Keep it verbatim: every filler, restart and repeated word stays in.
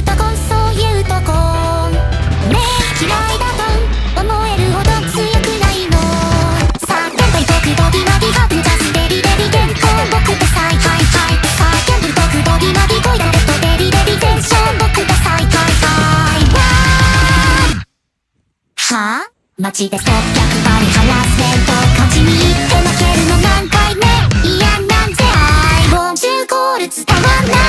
とこんそういうとこねえ嫌いだと思えるほど強くないのさあ現代特度ギマギハブジャスデリデリテンション僕とサイハイハイさあ現代特度ギマギコイダレットデリデリテンション僕とサイハイハイわーはあ街でストップ逆張りハラスメント勝ちに行って負けるの何回目いやなんて愛を中コール伝わんな